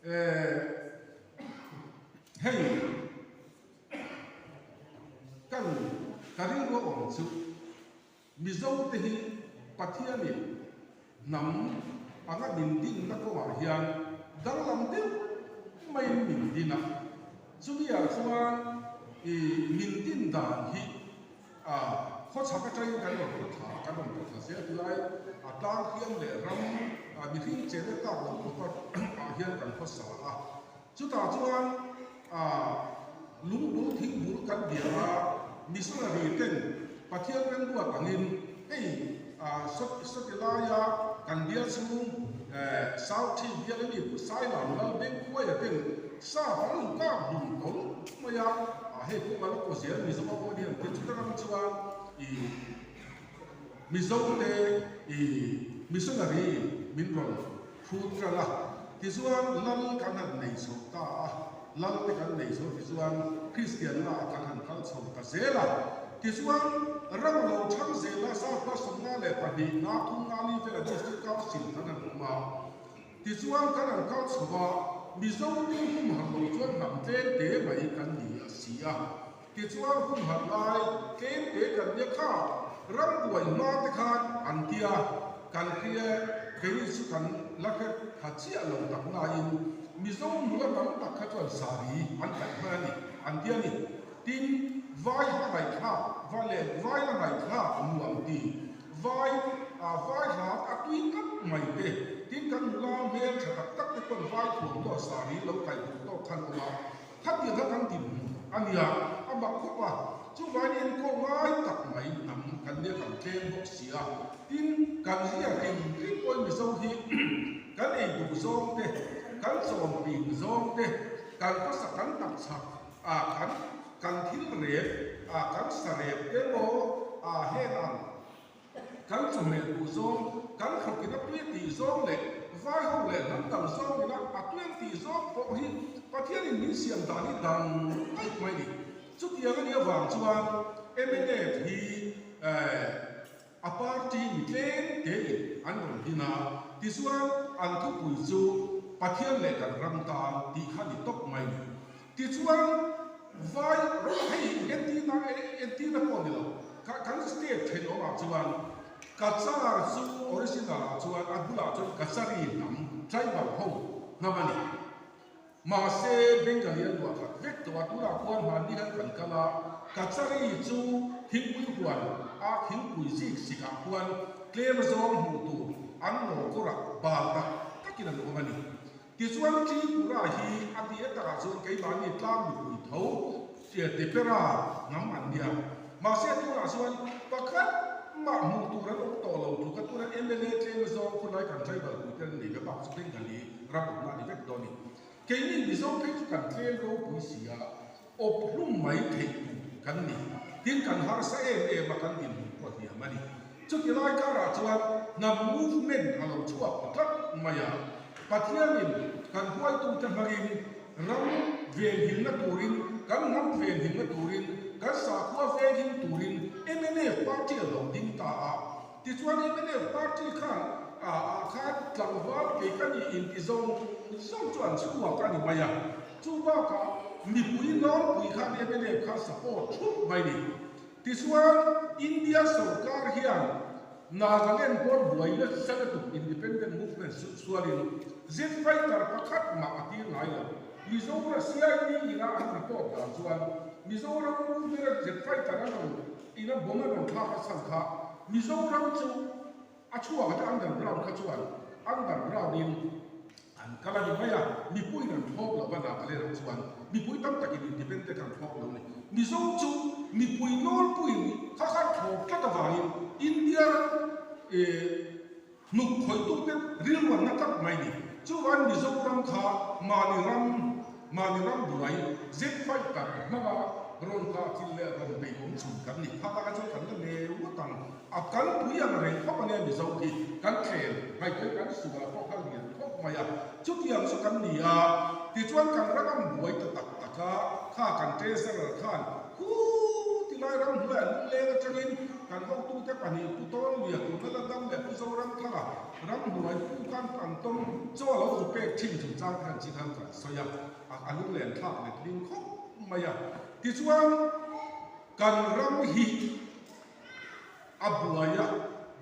Hei kan ka rilru a awm chu Mizo te hi Pathianin hnam anga min dinna kawngah hian danglam deuh maiin min din a, chumiah chuan i min din dan hi A khawchhak atangin kan rawn rawn thla a, kan rawn rawn thla zel tilai a tlang hliam leh ram a mihring chenna tlak lo khawpa ah hian kan khawsa a. Chutah chuan a lungbul thingbul kan bia a, missionary ten Pathian remruat angin hei a sawti laia kan bial chhung South Ṭhi bial a mi Pu Sailam Lal Bengkhuaia ten sap an lo kap hlum tawl mai a. Ah hei pawh ka la kaw zel Mizo a pawh hian ti chuta ram chuan i Mizo te i missionary min rawn hrut ral a tichuan lal kan han nei chho ta a lal te kan nei chho tichuan Kristian na ah kan han kal chho ta zel a tichuan ram a lo thang zel a South 52 nga thum nga li vel a District Council kan han awm a. Tichuan kan han kal chho a, Mizo tin humhalh lo chuan hnam tlem te mai kan ni a si a. Tichuan humhalh lai tlem te kan nia kha ram buai hma te khan an tia, kan hria keini chu kan la hre tha chiah lo tak nain Mizo nula tam tak kha chuan sari an kaih hman a ni an tia ni. Tin, vai hla ngaihthlak va leh vai la ngaihthlak nuam ti Vai ah vai hla a tui tlat mai te, tin kan nula hmel tha tak tak te pawn vai thuam tawh sari lo kaih duh tawk khan awm a, khatiang kha kan dinhmun a nia, a mak khawp a, chuvangin enkawl ngai tak mai hnam kan nia kan tlem bawk si a, tin kan zia hrim hrim pawhin Mizo hi kan ei duh zawng te, kan chawn pin zawng te, kan khawsak kan tak chak a kan Kan thil rep a kan sa rep te maw a heng ang kan chawhmeh duh zawng, kan khawkin a tui a tih zawng leh vai ho leh hnam dang zawng ina a tui an tih zawng pawh hi Pathianin min siam dan hi dang daih mai a ni. Chutiang a nih avang chuan mnf hi a party mi tlem tein an rawn din a, tichuan an thupui chu Pathian leh kan ram tan tih kha ni tawp mai a ni. Tichuan vai hei entirna entirna pawh ni lo kan state thenawmah chuan Cachar chu original ah chuan a bulah chuan Cachari hnam tribal ho hnam a ni. Mahse Bengali an luah khat vek tawh a tunah khuan hmanni khan kan kal a Cachari chu thingpui huan a thingpui zik zik ah khuan tlem zawng hmuh tur an lo kawrah bal tak takin an awm a ni. Tichuan Tripura hi a ti e takah chuan keimahni tlang mipui tho Tipera hnam an nia. Mahse tunah chuan pakhat mah hmuh tur an awm tawh lo tluk a tuna mla tlem zawng khawlai kan tribal pui te an nei ve bak chu Bengali ram awmna a ni vek dawn a ni. Keini Mizo phei chu kan tlem ropui si a, awp hlum mai theih tur kan ni. Tin kan harsa em em a kan dinhmun pawh hniam a ni. Chuti lai karah chuan hnam movement a lo chhuak ta tlat mai a, Pathianin kan huaitute hmangin ram venhimna turin, kan hnam venhimna turin, kan sakhua venghim turin mnf party a lo ding ta a. Tichuan mnf party khan ah khan tlangval kei ka nih inti zawng zawng chu an chhuak a ni mai a. Chu bakah mipui nawlpui khan mnf khan support thup mai ni. Tichuan, India sorkar hian Nagaland pawn buai nasa lutuk independent movement suh sualin jet fighter pakhat mah a tir ngai lo. Mizoram CID ina an report dan chuan Mizoram movement a jet fighter an rawn ina bomb an rawn thlak a chhan kha Mizoram chu A chhuak ata underground kha chuan underground in an kal a ni mai a, mipuiin an thlawp lo va Nagaland ah chuan mipui tam takin independent an thlawp lo ni. Mizo chu mipui nawlpuiin kha khan thlawp tlat avangin India ram hnuk khawih tute rilruanna tlat mai ni. Chuvangin Mizoram kha mahni ram mahni ram buai jet fighter hmanga rawn kah thil leh rawn bei awm chhun kan ni. Kha takah chuan kan la neu ngawt ang. A kalpui ang reng khawp a nia Mizo hi kan thlel ngaihtuah kan sual pawh kha lian khawp mai a, chutiang chu kan ni a, tichuan kan ram an buai ta tak tak a, kha kan treasurer khan khu ti lai ram hnuaiah lungleng atangin kan hotute pahnih Pu Tawnlia tuna la dam leh Pu Zoramthanga ramhnuai puk a. tan an tawng chaw a lo zu pek thin chungchang te han chi khan kan sawi a, a lunglen thlak letling khawp mai a. Tichuan kan ram hi a buai a,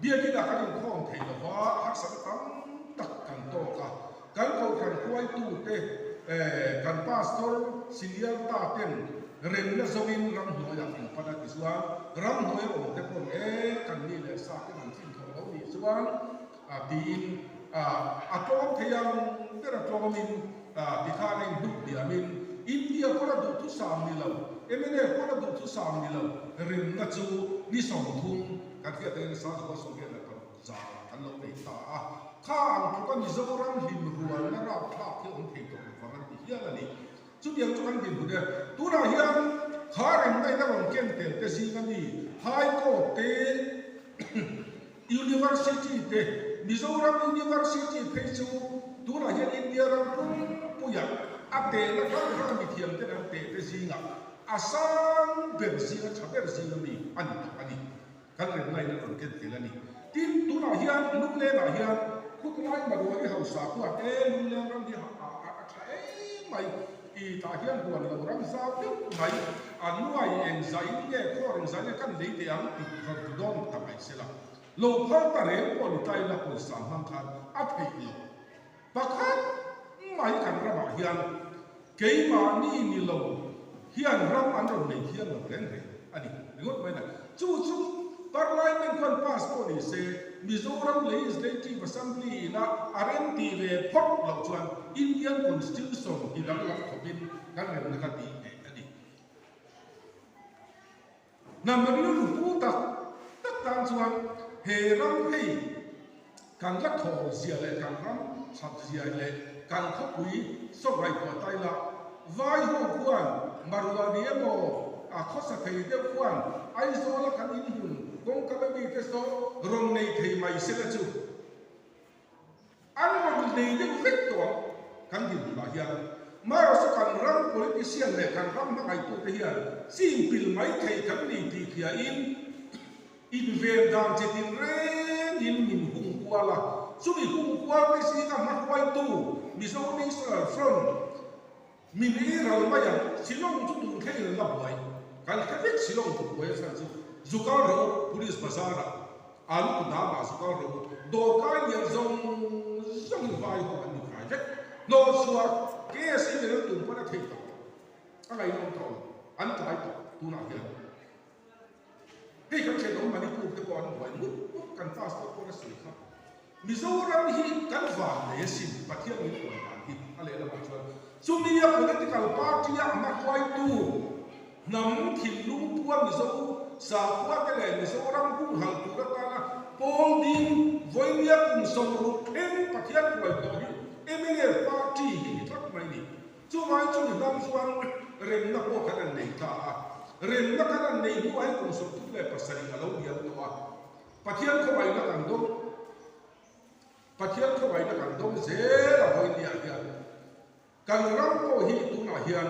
biakinah kan inkhawm thei lo va, harsatna tam tak kan tawk a. Kan kohhran hruaitute, kan pastor senior ta ten remna zawngin ramhnuaiah an pan a tichuan ramhnuaia awmte pawn e kan mi leh sa ten an thin thawh lo nih chuan tiin a tlawm thei ang ber a tlawmin tikhan a inhnuk diamin India pawn a duhthusam ni lo, mnf pawn a duhthusam ni lo remna chu ni 30 kan hriat theih a ni 1660. Zah kan lo nei ta a, kha ang tluka Mizoram hlim rualna rapthlak hi awm thei tawh lovang an ti hial a ni. Chutiang chu kan dinhmun e. Tunah hian kha remna in a rawn ken tel te zinga mi High Court te, University te, Mizoram University phei chu tunah hian India ram pumpuiah a tehna hrang hrang mithiam ten an teh te zingah a sang ber zinga tha ber zinga mi a ni tawh a ni. Kan remna in a rawn ken tel a ni. Tin, tunah hian Lunglengah hian khutlai Maruari hausa khuan e Lungleng ram hi a tha em mai i tah hian huan lo ram zau deuh mai a nuai eng zain nge khaw reng zain nge kan lei teh ang tih rawn ti dawn ta mai sela. Lo phal ta reng pawh ni ta ila pawisa hmang khan a theih loh. Pakhat mai kan ramah hian keimahni ni lo hian ram an rawn nei thiang lo reng reng a ni ringawt mai na. Chu chu Parliament khuan pass pawh ni se Mizoram Legislative Assembly ina a rem tih ve phawt loh chuan Indian Constitution ti danglam khawpin kan remna kha tih hneh a ni. Hnam rilru pu tak tak tan chuan he ram hei kan la thawl zia leh kan ram that zia leh kan khawpui sawk ngaihtuah ta ila, vai ho khuan Maruani emaw a khawsa thei deuh khuan Aizawla kan inhmun kawngka la mite saw rawn nei thei mai sela chu. An rawn nei deuh vek tawh ang kan dinhmunah hian. Marawhchu kan ram politician leh kan ram hmangaihtute hian chin pil mai thei kan ni tih hriain inven dan chi tinrengin min hung kual a. Chumi hung kual te zinga hmahruaitu Mizo National Front Min ei ral mai ang, Shillong chu tun thleng in la buai, kan hre vek Shillong chu buai a chhan chu zu kal rawh u, Police Bazar ah Alu kudam ah zu kal rawh u, dawrkai lian zawng zawng in vai ho an ni fai vek, hnawh chhuah case in an tum pawn a theih tawh lo, a ngaihnawm tawh lo, an tlai tawh tunah hian. Hei kan thenawm Manipur te pawh an buai mup mup kan pastor pawn a sawi kha. Mizoram hi kan van nei asin Pathian min huai dan hi a lehlamah chuan chumi a political party a ama hruaitu hnam thinlung pua Mizo sakhua te leh Mizoram humhalh tur atana pawl ding vawinia kum 60 thleng Pathian huai tawh hi mnf party hi ni tlat mai ni. Chuvai chu mi hmang chuan remna pawh kan han nei ta a, remna kan han nei hnuah hian kum 37 a lo liam tawh a, Pathian khawngaihna kan dawng, Pathian khawngaihna kan dawng zel a vawinia hian kan ram pawh hi tunah hian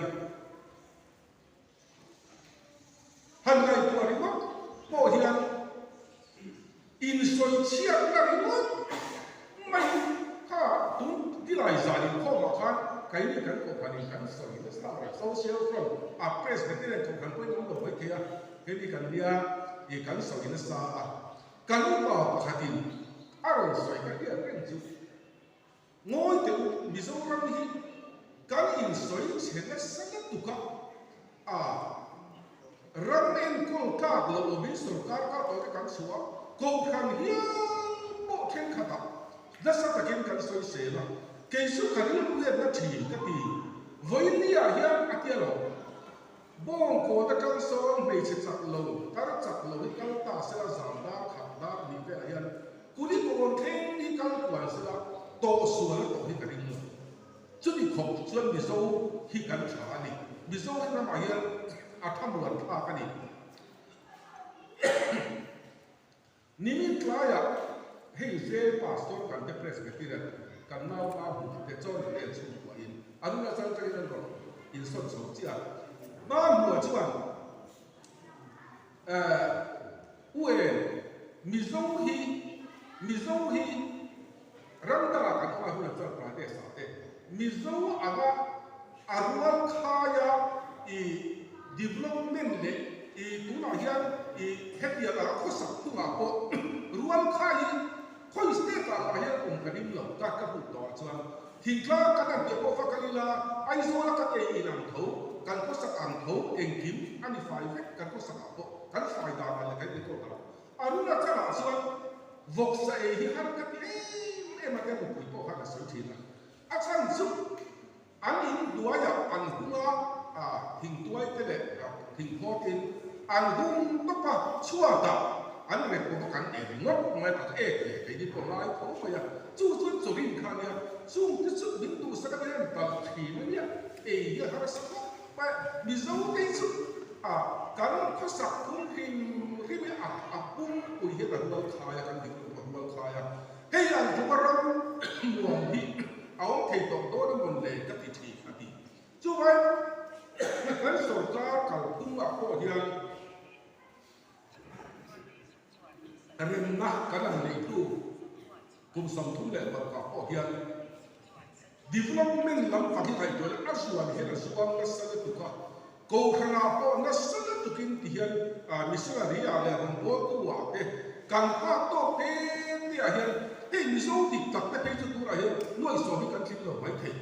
Han ngaihtuah ringawt pawh hian insawichhiatna ringawt mai kha tun tilai zan inkhawmah khan keini kan kohhranin kan sawi nasa mai. Social front a Presbyterian kohhran pawhin an lo hawi thei a, keini kan nia i kan sawi nasa a. Kan upa pakhatin a rawn sawi ka hriat reng chu. Ngawi teh u, Mizoram hi kan insawi chhe nasa lutuk a, a ram enkawl tlak loh awmin sorkar kal tawh te kan chhuah a, kohhran hial pawh thenkhatah nasa takin kan sawi sel a, kei chu ka rilru letna thin ka ti, vawinia hian a tia lo. Bawngkawn atang sawn hmeichhe chak lo, tar chak lo hi kal ta sela zan dar khat dar hnih velah hian kuli kawn thleng hi kal kual sela tawh sual a tawh hi ka ring lo. Chumi khawp chuan Mizo hi kan tha a ni. Mizo hi ramah hian a thamuan thlak a ni. Nimin tlaiah hei Veng Pastor kan te Presbyterian kan nau pa hmu te chawn an en chhungkuahin Arunachal atangin an rawn insawn chho chiah a. Ba hmuah chuan eh u e Mizo hi Mizo hi ram dangah kan. Mizo anga a rual khaia i development leh i tunah hian i hetiang anga khawsak phungah pawh rual khai hi khawi state ah mah hian awm ka ring lo ka ka hmuh tawh ah chuan thingtlang kan han tih pawh va kal ila Aizawl a kan ei in ang tho kan khawsak ang tho engkim a ni fai vek kan khawsak ah pawh kan fai dan ah leh kan enkawl dan ah Arunachal ah chuan vawksa ei hi har ka ti em em a tia nupui pawh khan a sawi thin a. A chhan chu an in hnuaiah an hung a, thingtuai te leh thingphawt in an hung tawp a, chhuatah an rep bawk a kan ei ringawt mai pakhat ek leh keini pawh ngai tho mai a, chu chuan chawrin kha ania chung te chu min duhsak a nia an talh thin a nia, ei hi a harsa khawp mai a, Mizo te hi chu kan khawsak phung hrim hrim hi a pumpuii hian a rual khai a, kan dik lutuk a rual khai a. Hei ang tluk a ram nuam hi a awm thei tawh dawn a mawn le ka ti thin a ti. Chuvai kan sorkar kalphung ah pawh hian remna kan han neihtu kum 36 ah pawh hian development lam pang hi ngaihtuah ila a zuan hian a zuang nasa lutuk a, Kohhran ah pawh nasa lutukin ti hian missionary ah leh rawngbawltu ah te kan nghak tawk te te ah hian hei Mizo dik tak te phei chu tunah hian nuaih sawm hi kan tling lo mai thei.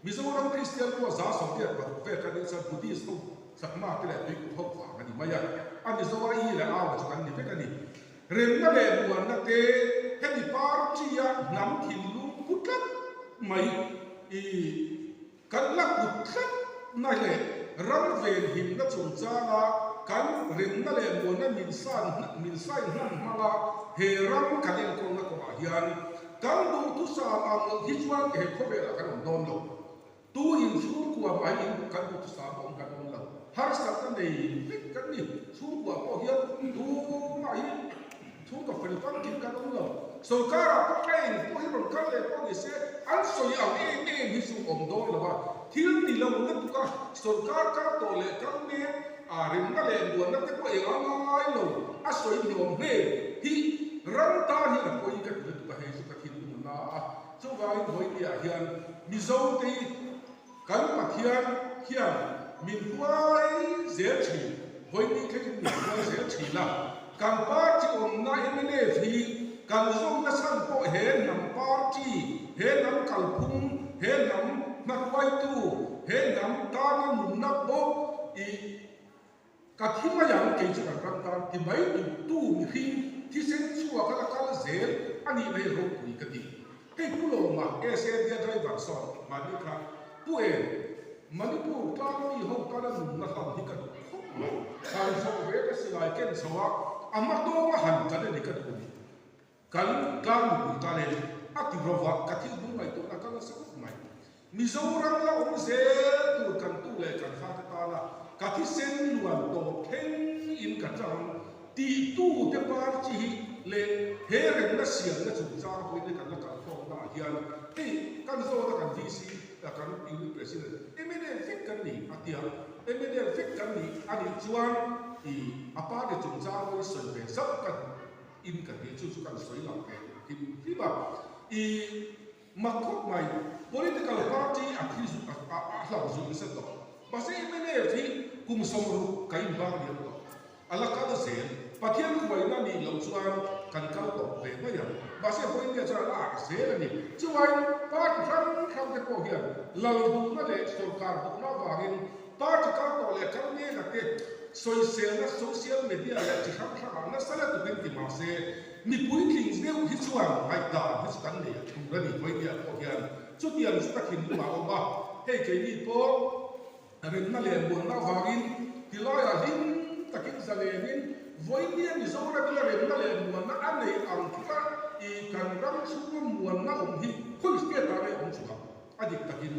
Mizoram Kristian pawh 76 vel kan nih chuan Buddhist ho chakma te leh tuikuk ho vang a ni mai a, a Mizo a i leh au chu kan ni vek a ni. Remna leh muanna te hemi party a hnam thinlung pu tlat mai i Kan la kut tlatna leh ram venhimna chungchanga kan remna leh muanna min san min sain hman hmanga he ram kan enkawlna kawngah hian kan duhthusam ang hi chuan he khawvelah kan awm dawn lo. Tu inchhungkua mai in kan duhthusam awm kan awm lo. Harsatna nei vek kan ni. Chhungkua pawh hian tumah hi chhungkaw fel famkim kan awm lo. Sorkarah pawh a eng pawh hi rawn kal leh pawh ni se, an sawi ang em em hi chu awm dawn lo a. Thil ni lo lutuk a, sorkar kal tawh leh kal mek a remna leh muanna te pawh eng a ngai lo, a sawi hlawm hle hi ram tan hian a pawi ka ti lutuk a, hei chu ka thinlung a na a. Chuvangin vawinia hian Mizote hi Kan Pathian hian min hruai zel thin, vawini thlengin min hruai zel thin a. Kan party awmna mnf hi kan zawmna chhan pawh he hnam party, he hnam kalphung, he hnam hmahruaitu, he hnam tana nunna pawh i Ka thi mai ang, kei chu kan ram tan ti mai duh tu mihring thisen chhuak a la kal zel a nih mai ropui ka ti. Hei Pu Lawma SAD driver sawn mahni kha Pu em, Manipur tlang mi ho tana nunna hlan hi ka duh khawp mai. Han zawh ve ka silai ken chho a, a hma tawnga han tan a ni ka duh ni. Kan tlang mipui tan en a ti ro va, ka thil bul ngaihtuahna ka nasa khawp mai. Mizoram la awm zel tur kan tu leh kan fate tana ka thisen luan tawp thleng in ka tang tih tu te party hi leh he remna siamna chungchang pawhin le kan la kal khawmna ah hian hei kan zawt a kan VC kan Unit President mla vek kan ni a tia mla vek kan ni a nih chuan i a party chungchang pawhin sawi ve zauh ka duh. In ka ti chu chu kan sawi lang ve hrim hrim a, i mak khawp mai, political party a thi zu a a hlau zu nasa tawh, mahse mnf hi kum 60 ka inbang liam tawh, a la kal zel, Pathian hruaina nih loh chuan kan kal tawp ve mai ang, mahse vawinia chuan a la ah zel a ni, chuvain party hrang hrang te pawh hian lal duhna leh sorkar duhna avangin Party kal tawh leh kal nena te sawiselna social media leh chi hrang hrangah nasa lutuk in ti mahse mipui tling deuh hi chuan ngaihdan hi chu kan nei a tur a ni vawinia pawh hian chutiang chu ka thinlung ah a awm a, hei keini pawh remna leh muanna avangin tilaiah hlim takin zalenin vawinia Mizoram ina remna leh muanna a nei ang tluka i kan ram chhunga muanna awm hi khawi state ah nge awm chhuah a dik takin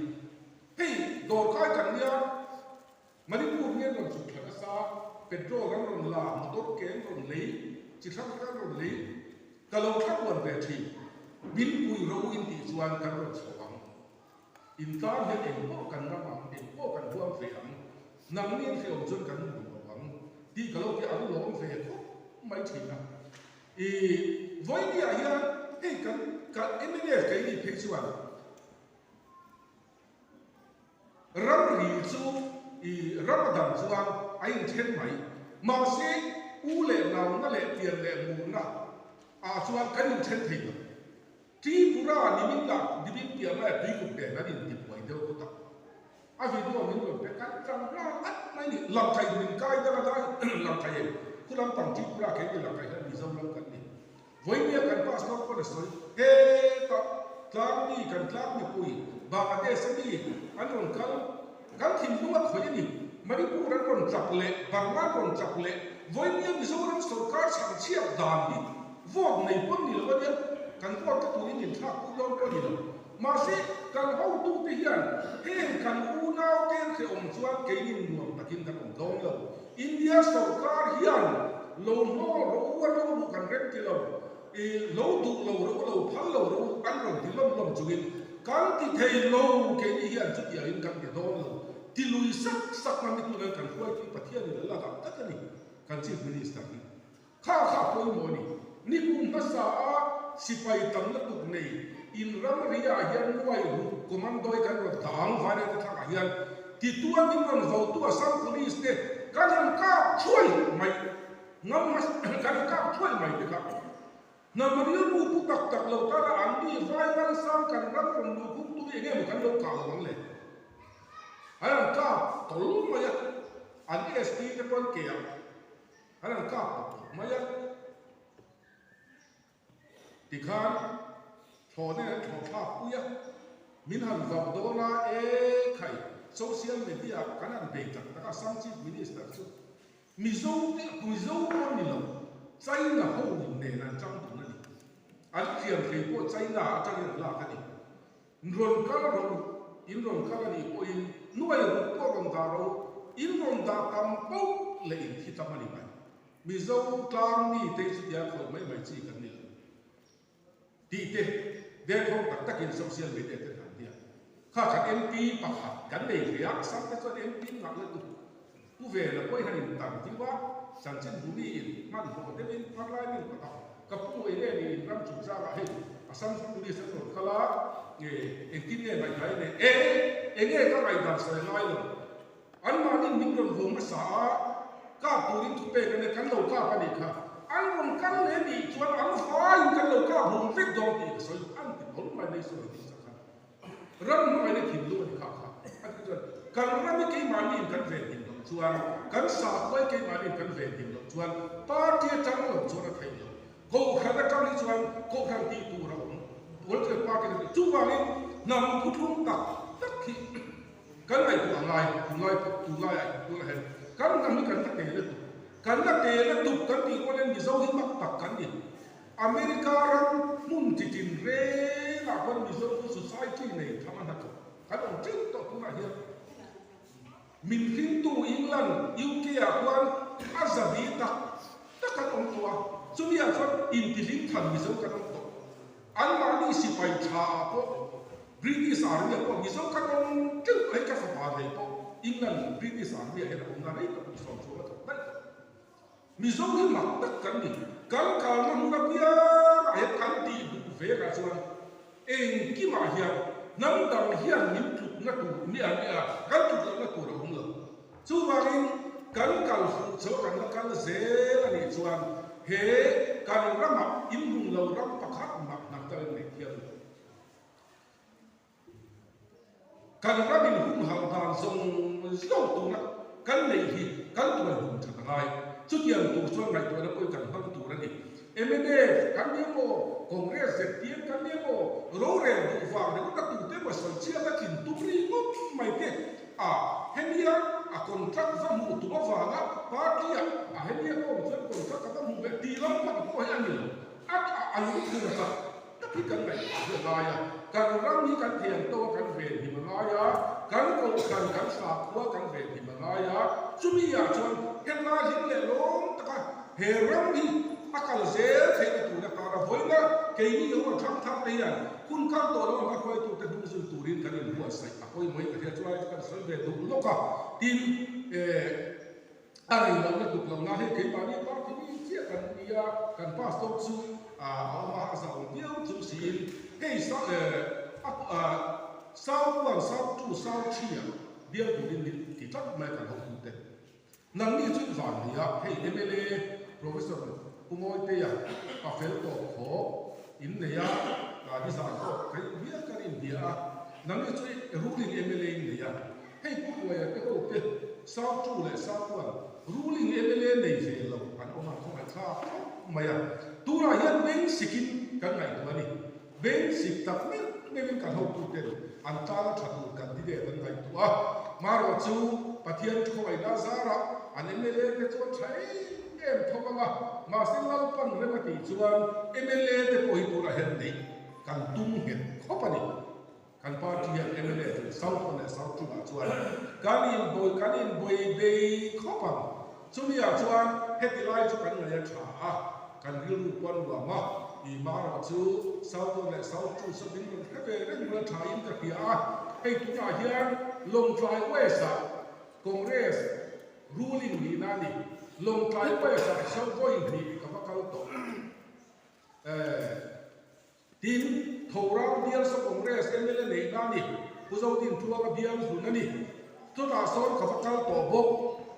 Hei dawrkai kan nia, Manipur nge an rawn chhuk thla nasa, petrol an rawn la, motor ke an rawn lei, chi hrang hrang an rawn lei, ka lo thla kuan ve thin. Min pui ro in tih chuan kan rawn chho ang. In tan hian eng pawh kan ngam ang, eng pawh kan huam ve ang, nangni in hreawm chuan kan nuam lo ang tih ka lo ti an lawm ve khawp mai thin a. I vawinia hian hei kan mnf keini phei chuan. Ramri chu i ram a dang chuan a inthen mai. Mahse, u leh nauna leh pian leh murna ah chuan kan inthen thei lo. Tripura nimin lah nimin piah maia tuikuk nen an intibuai deuh phawt a. A video min rawn pe kan tang nghal at mai ni. Langkai min kai dang a dai langkai em? Khu lampang Tripura kei ni langkai hian Mizoram kan ni. Vawinia kan pastor pawn a sawi, Hetah tlangmi kan tlang mipui Bangladesh a mi an rawn kal, kan thinlung a khawih a ni. Manipur an rawn chak leh Burma an rawn chak leh Vawinia Mizoram sorkar chhangchhiat dan hi vote nei pawn ni lo a nia, kan vote ka turin inthlak pui dawn pawh a ni lo. Mahse, kan hotute hian heng kan unau te hrehawm chuan keinin nuam takin kan awm dawn lo. India sorkar hian lo hnawl rawh u, a lo luh kan rem ti lo, i lo duh lo rawh u, lo phal lo rawh u an rawn ti lawm lawm chungin kan ti thei lo, keini hian chutiangin kan ti dawn lo. Ti lui sak sak ngam i tunah kan hruaitu Pathianin a la dah tlat a ni, kan Chief Minister hi. Kha kha pawimawh a ni. Nikum hmasa a sipai tam lutuk nei in ramri ah hian nuai ruk commando-i kan rawn dang Vairengte thlak ah hian tituan min rawn votu Assam Police te kan han kap thuai mai ngam kan han kap thuai mai te kha hnam rilru pu tak tak lo tana an mi vai ngalsang kan ram rawn luh khung tu hi enge maw kan lo kah lo ang le an han kap tawl mai a an ST te pawn ke ah An han kap pawp pawp mai a, tikhan thlawhna in an thlawh thlak pui a, min han vauh dawn a, e khai social media ah kan han bei tak tak a, Assam Chief Minister chu Mizo te Mizo pawh ni lo China ho nen an tang dun a ni, an thiam thei pawh China atangin an lak a ni. Rawn kal rawh u, in rawn kal a nih pawhin nuai ruk pawh rawn dah rawh u, in rawn dah tam poh leh in thi tam a ni mai. Mizo tlang mi te hi chutia khawih mai mai chi kan ni lo tih te derthawng tak takin social media te an tia. Kha kan MP pakhat kan nei ve a, Assam te chuan MP ngah la duh pu ve la pawhin han intar viau a, chanchin bumi in hmanhmawh deuhin parliament pakhat Ka pu eng nge ni in ram chungchangah hei Assam Police an rawn kal a, nge engtin nge ngaihdan i neih? E, eng nge ka ngaihdan sawi ngai lo. Anmahni min rawn vawm hmasa a, kap turin thupek a nia, kan lo kap a nih kha. An rawn kal leh nih chuan an vaiin kan lo kap hlum vek dawn tih ka sawi an ti tawlh mai mai sawi ding chak khan. Ram hmangaihna thinlung a ni kha kha. A tih chuan kan ram hi keimahniin kan venhim loh chuan, kan sakhua hi keimahniin kan venhim loh chuan party atang lo chuan a theih loh. Kohhran atang hi chuan kohhran tih tur a awm, political party kan tih. Chuvangin hnam thuthlung tak tak hi kan ngaihtuah a ngai tunlai pawh tunlaiah tunah hian kan hnam hi kan la tel a tuk. Kan la tel a tuk kan tih rual hian Mizo hi mak tak kan ni. America ram hmun chi tin rengah khuan Mizo chu society nei tham a hnathawk kan awm teuh tawh tunah hian min hringtu England, UK ah khuan a zabi tak tak an awm tawh a, chumi ah chuan intihlim than Mizo kan awm tawh. Anmahni sipai tha ah pawh British Army ah pawh Mizo kan awm teuh tawh hei ka fapa nei pawh England British Army ah hian a awmna rei tak kum 10 a thawk daih tawh. Mizo hi mak tak kan ni. Kan kalna hmun apiangah hian kan tih duh vekah chuan engkimah hian hnam dang hian min tlukna tur miah miah kan tluk lohna tur a awm lo. Chuvangin kan kal fuh chaw kan la kal zel a nih chuan he kan ramah inhung lo ram pakhat mah hnam dang in nei thiam lo. Kan ram in humhalh dan zawng zawng tuna kan neih hi kan tuai hum that a ngai. Chutiang tur chuan ngaihtuahna pawhin kan hmang tur a ni. Mnf kan ni emaw, Congress zpm kan ni emaw, rorel duh vang ringawt a tute emaw sawi chhiat a tlin tum ringawt mai te a hemia a contract va hmuh tum avanga party ah a hemia ka awm chuan contract a va hmuh ve tih lampang pawh hi a ni lo. A a lungphum tak tak hi kan ngaihtuah hi a ngai a, kan ram hi kan thiam tawk a kan venhim a ngai a, kan kohhran kan sakhua kan venhim a ngai a, chumi ah chuan helai hlim leh lawm taka he ram hi a kal zel theihna tur atana vawiina keini ho a thang thar te hian hun kal tawh lo a hmaruaitute hnung zui turin kan inbuatsaih a pawimawh hi ka hria chulai chu kan sawi ve duh lawk a, tin eh. A rei lohna tuk lohna hei keimahni party mi chiah kan ni a, kan pastor chu a awm a, a zahawm viau chung siin hei South 1, South 2, South 3 ah. Bial turin min ti tlat mai a kan hotute. Nangni chu i van nia, hei mla Professor Pu Mawiteia pa fel tawp khawp in nei a, nizan pawh kan inbiak kan inbia a, nangni chu ruling mla in nei a, hei Pu Hruaia te ho te South 2 leh South 1 ruling mla nei ve lo an awm ang khawngaihthlak khawp mai a, tunah hian beng sikin kan ngaihtuah a ni. Beng sik tak meuh meuhin kan hotuten an tana tha tur candidate an ngaihtuah a, marawh chu Pathian khawngaihna zarah an mla te chuan tha em em tho ang a, mahse Lalpan rem a tih chuan mla te pawh hi tunah hian neih kan tum nghet khawp a ni. Kan party hian mla chu South one leh South two ah chuan kan inbawi kan inbawi bei khawp ang. Chumi ah chuan heti lai chu kan ngaih a tha a, kan rilru pawh a nuam a, i marawh chu South one leh South two saw min rawn hre ve reng bula tha in ka hria a, hei tunah hian Lawngtlai West ah Congress ruling nihna a ni. Lawngtlai West ah saw vawi hnih ka va kal tawh. Eh. Tin, Thorang bial saw Congress mla neihna a ni, Pu Zodin Tluanga bial hlun a ni. Chutah sawn ka va kal tawh bawk.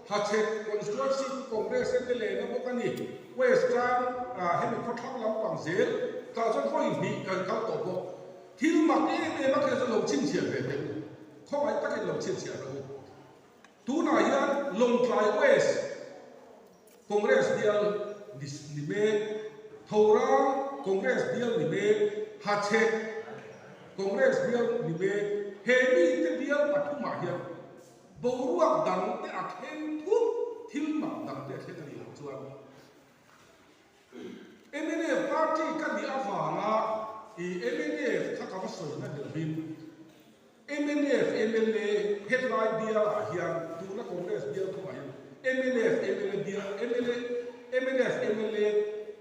Hachhek constituency chu Congress mla na bawk a ni. West tang hemi khawthlang lampang zel tah chuan vawi hnih kan kal tawh bawk. Thil mak em em a kher chu lo chhinchhiah ve teh u. Khawngaih takin lo chhinchhiah rawh u. Tunah hian Lawngtlai West Congress bial ni mek, Thorang Congress bial ni mek, Hachhek Congress bial ni mek, he mite bial pathumah hian boruak dangte a thleng thut, thil mak dangte a thleng a nih loh chuan mnf party ka nih avanga i mnf kha ka va sawi na ni lovin, Mnf mla hetlai bialah hian tuna Congress bial thawhah hian mnf mla bial mla mnf mla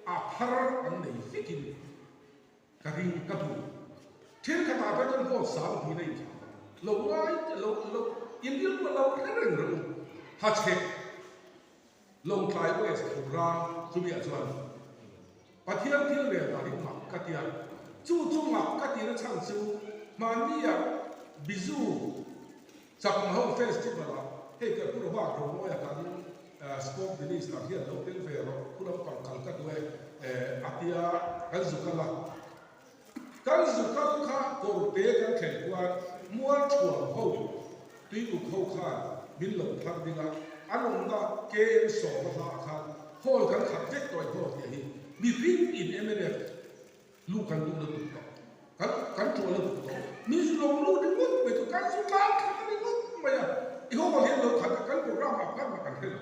a thar an nei vekin ka ring ka duh. Thenkhatah phei chuan vote sang tiin a inthlah vang. Lo ngai lo lo inrilru a lo hre reng reng u. Hachhek Lawngtlai West Thurang chumiah chuan Pathian thil rel dan hi mak ka ti a, chu chu mak ka tihna chhan chu hmannia Bizu Chakma ho festival ah hei ka pu Robert Romawia kan Sport Minister hian lo tel ve rawh khu lampang kal ka duh e a tia kan zu kal a, kan zu kal kha kawrte kan thlen khuan mualthuam ho tuiuk ho khan min lo thar ding a, an awmna KM sawma hla ah khan hall kan khat vek tawh in hall tih hi mihring in mnf lu kan duh lutuk tawh, kan kan ṭuah lutuk tawh, min zu lo lut ringawt mai chu kan zu tlang khat a ringawt mai a, i hall hian lo khat a kan program ah khan mah kan hre lo,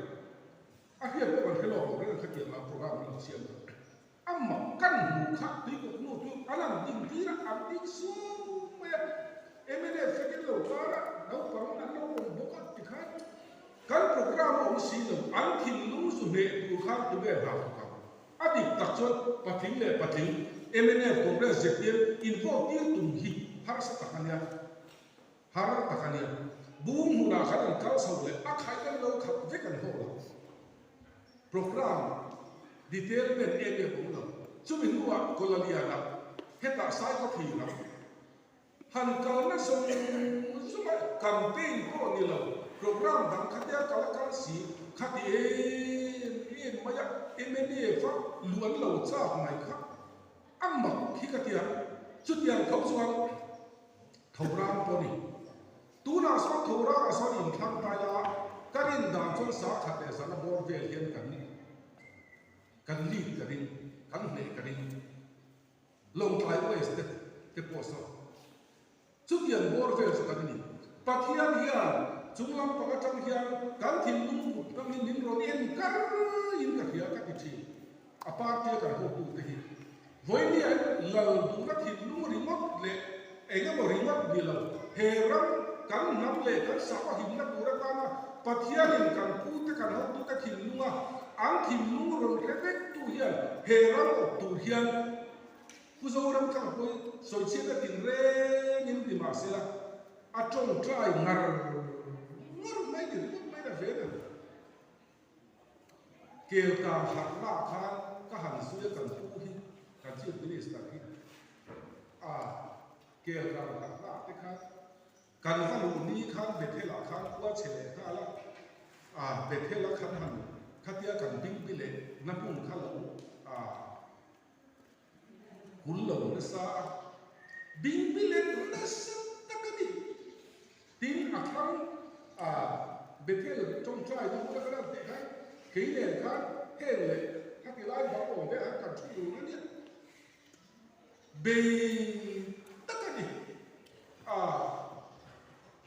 a hriat pawh kan hre lawk lo reng a khatiang ah program an lo siam tawh. Amah kan hmuh kha tuikuk nu chu an han ding tir a, an ding suau mai a. Mnf vekin lo kar a, naupang an lo awm bawk a tikhan kan program a awm si lo, an thinlung zu hneh tur khan tunge hna thawk ang? A dik tak chuan patling leh patling mnf Congress zpm in vote tir tum hi harsa tak a nia, har tak a nia. Bung hmunah khan an kal chho leh a khaih an lo khat vek an haw lo. Program detail nen em em awm lo. Chumi hnuah Kawlaliana hetah Saikawthira han kalna zawng zawng a campaign pawh ni lo, program dang khatia kal a kal si, khati em em mai a mnf a luh an lo chak mai kha a mak hi ka tia. Chutiang tho chuan Thorang pawh ni. Tunah sawn Thorangah sawn inthlang ta ila, ka rin dan chuan sangkhat leh zana bawr vel hian kan kan lead ka ring, kan hneh ka ring. Lawngtlai West te te pawh sawn chutiang bawr vel chu kan ni. Pathian hian chung lampang atang hian kan thinlung put hmang hi min rawn en kar in ka hria ka ti thin. A party a kan hotute hi vawinia in lal duhna thinlung ringawt leh eng emaw ringawt ni lo, he ram kan hnam leh kan sahva himna tur atana Pathianin kan pute kan hotute thinlunga an thinlung rawn hre vektu hian he ram awp tur hian Pu Zoramthanga pawhin sawichhiatna tinrengin ni mahsela a tawngtai ngar ngar mai ni ringawt mai na ve na. Kelkang harhna ah khan ka han zui a kan pu hi, kan Chief Minister hi a kelkang harhna ah te khan. Kan va luh ni khan Bethel-ah khan khua chhe leh nghal a, a Bethel-a khan han khatia kan bingbi leh na hmun kha lo a hul lo nasa a, bingbi leh nasa tak a ni. Tin, a thlang a Bethel tawngtai na hmun a kan han teh khan kei nen khan heng leh khati lai bang awm ve han kan thu dun a nia. Bei tak a ni. A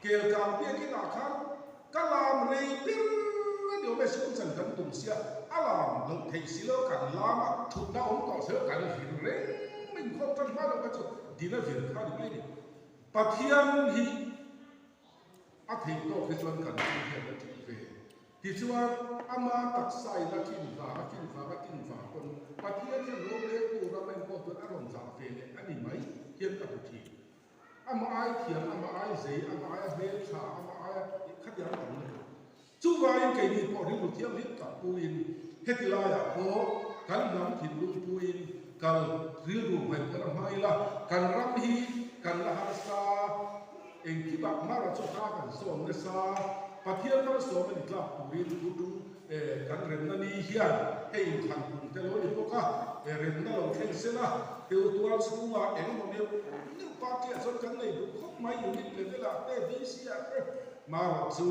Kelkang biakin ah khan ka lam rei ber a ni awm e, sikul chan kan tum sia, a lam loh theih si lo kan lam a, thutna awm tawh si lo kan vir reng mai inkhawm tan hma loh kha chu dina vir kha a ni mai a ni. Pathian hi A theih tawk hi chuan kan thil hian a ṭih ve. Tichuan, ama taksa in a ṭin vang, a ṭin vang, a ṭin vang pawn Pathian hian roreltu ram a enkawl chuan a rawn zah ve leh a ni mai hian ka hmu ṭhin. Ama ai thiam, ama ai zei, ama aia hmelṭha, ama aia khatiang tam lutuk. Chuvangin keini pawh rilru thianghlim tak puin heti laiah pawh kan hnam thinlung puin kal rilru ngaihtuahna hmang ila, kan ram hi kan la harsa, engkimah mara chu hla kan sawm nasa, Pathian malsawm a ni tlak turin thu tum kan remna ni hian hei inthlan kum te lo ni bawk a, remna lo thleng sela, heu tual chhungah engemaw neuh neuh party ah chuan kan nei duh khawp mai unit level ah te VC ah te. Marawh chu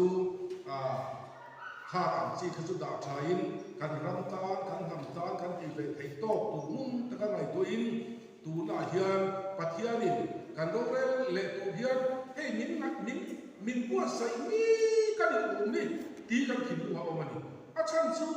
kha ang chi kha chu dah thain kan ram tan, kan hnam tan kan tih ve theih tawk tur ngun taka ngaihtuahin tunah hian Pathianin kan rorel leh tur hian hei min min min buatsaih mek a ni um ni tih kan thinlung a awm a ni. A chhan chu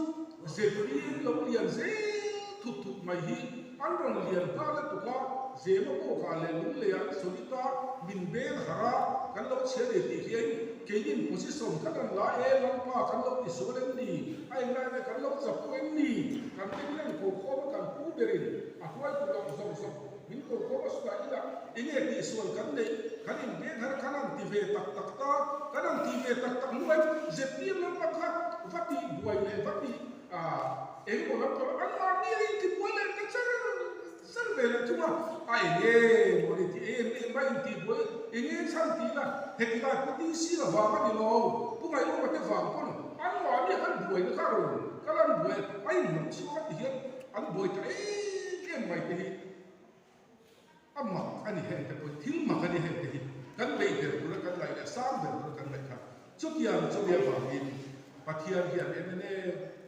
zepin lo lian zel thut thut mai hi an rawn lian nghal a tuk a, zema bawkah leh lungleiah an solid a, min beng harh a, kan lo chhia nei tih hian keinin position kan rawn la e, Lalpa kan lo tisual em ni, a englai nge kan lo chak pawh em ni, kan ring reng ko khawm a kan pu berin a hruai tur ang zawk zawk min ko khawm a sutah ila enge tihsual kan neih kan inbeng harh a kan ang ti ve tak tak ta, kan ang ti ve tak tak hnuai zpm lamah kha va tih buai leh va tih Engemaw lam pawh an mahni a intibuai leh ta char char ve leh thung a, a eng emaw a ni tih em em a intibuai eng nge chhan tih ila heti lai pu TC la vang a ni lo, pu Ngaihawma te vang pawn an mahni a kan buaina kha a rawn kal an buai a inhnawh chhuak a ti hian an buai ta em em mai te hi a mak a ni heng te pawh thil mak a ni heng te hi kan beih ber tura kan ngaih leh sang ber tura kan ngaih kha chutiang chumi avangin Pathian hian mna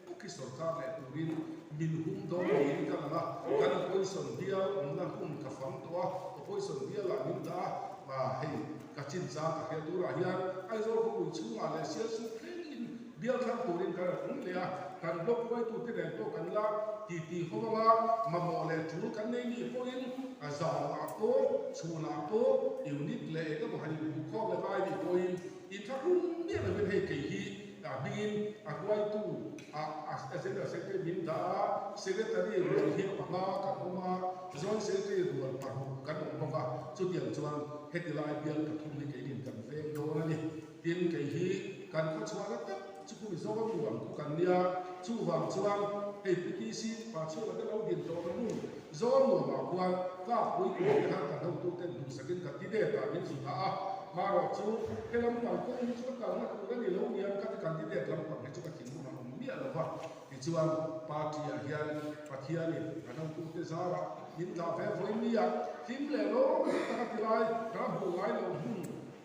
bawk hi sorkar leh turin min hum dawn niin ka lang a, kan opposition bial awmna hmun ka fang tawh a, opposition bialah min dah a, hei ka chinchang ka hriat turah hian Aizawl khawpui chhungah leh Sialsuk thlengin Bial thlang turin kan rawn awm leh a, kan block hruaitute nen pawh kan la titi ho anga mamawh leh tul kan nei nih pawhin a zanah pawh, chhunah pawh unit leh eng emaw han inhmuhkhawm leh ngai nih pawhin inthlahrung miah lovin hei kei hi a hmingin a hruaitu ah a General Secretary min dah a, Secretary rual hi panga kan awm a, Joint Secretary rual paruk kan awm bawk a, chutiang chuan heti lai bial pathum hi keinin kan veng dawn a ni. Tin, kei hi kan khawchhuahna tak chu kum zawng a nuam khu kan nia, chuvang chuan hei Pu TC pa chhunga te lo din tawh na hmun zawn nuamah khuan tlakpui tur te khan kan hotuten duhsakin ka ti det ah min zu dah a, marawh chu he lampang kawng hi chu ka kalna tur a ni lo niang ka ti kan ti det lampang hi chu ka thinlung a awm miah lo va, tichuan party ah hian Pathianin kan hotute zarah min dah ve vawi nia, hlim leh lawm tak a ti lai kan hmuh ngai lo hmun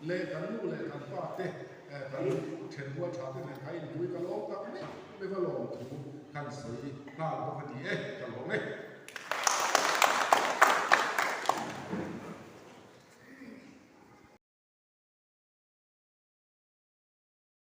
Leh kan nu leh kan pa te kan then rual tha te nen kha inpui ka lawm tak meuh meuh a lawm thu kan sawi nghal bawk a ni e, ka lawm e.